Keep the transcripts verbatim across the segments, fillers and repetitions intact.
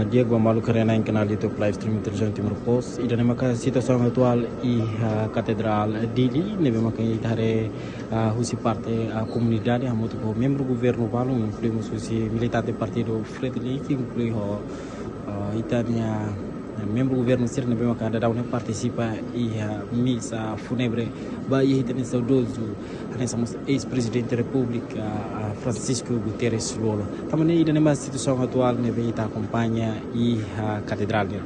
Di'ak ba maluk haree ona iha kanál YouTube live streaming Televizaun Timor Post. Ida-ne'e maka situasaun atuál iha Katedrál Dili, ne'ebé maka ita haree, ah, husi parte, ah, komunidade, hamutuk ho membru governu balu, inklui mós husi militante partidu Fretilin, inklui ho, ah, ita-nia, ah, membru governu sira ne'ebé maka daudaun ne'e partisipa iha misa fúnebre ba iha ita-nia saudozu, hanesan mós eis-prezidente Repúblika, ah, Francisco Guterres Lú-Olo. Tanba ne'e ida-ne'e maka situasaun atuál ne'ebé ita akompaña iha Katedrál nian.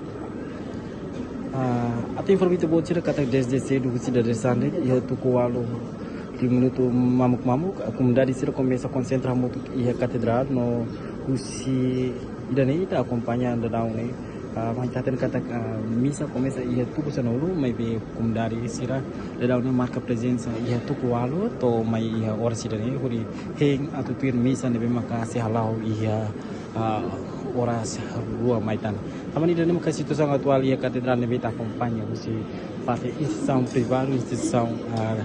Ah, atu informa ita-boot sira katak dezde sedu husi dadeer-saan ne'e, iha tuku ualu, lima minutu mamuk-mamuk, ah, komunidade sira komesa konsentra hamutuk iha Katedrál no husi ida-ne'e ita akompaña daudaun ne'e. Ah, mai ita hatene katak, ah, misa komesa iha tuku sanulu, maibé komunidade sira daudaun ne'e marka prezensa iha tuku ualu to'o mai iha oras ida-ne'e, hodi hein atu tuir misa ne'ebé maka sei hala'o iha, ah, oras rua mai tan. Tanba ne'e ida-ne'e maka situasaun atuál iha Katedrál ne'ebé ita akompaña husi parte instituisaun privadu, instituisaun, ah,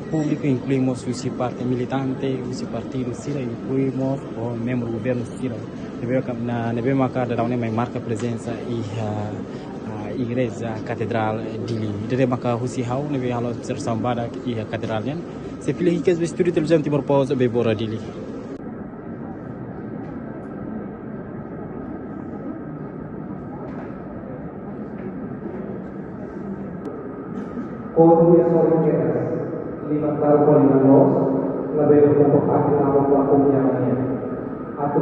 públiku, inklui mós husi parte militante, husi partidu sira, inklui mós ho membru governu sira. Ne'ebé maka, na, ne'ebé maka daudaun ne'e mai marka prezensa iha, ah, Igreja Katedrál Dili. Ida-ne'e maka husi ha'u ne'ebé halo observasaun badak iha Katedrál nian. Sefili Henriques ba Estúdiu Televizaun Timor Post, Bebora Dili. Kotu ya sori keras, lima taru ko lima los, labele ko pake nama ko aku nyawa nian. Atu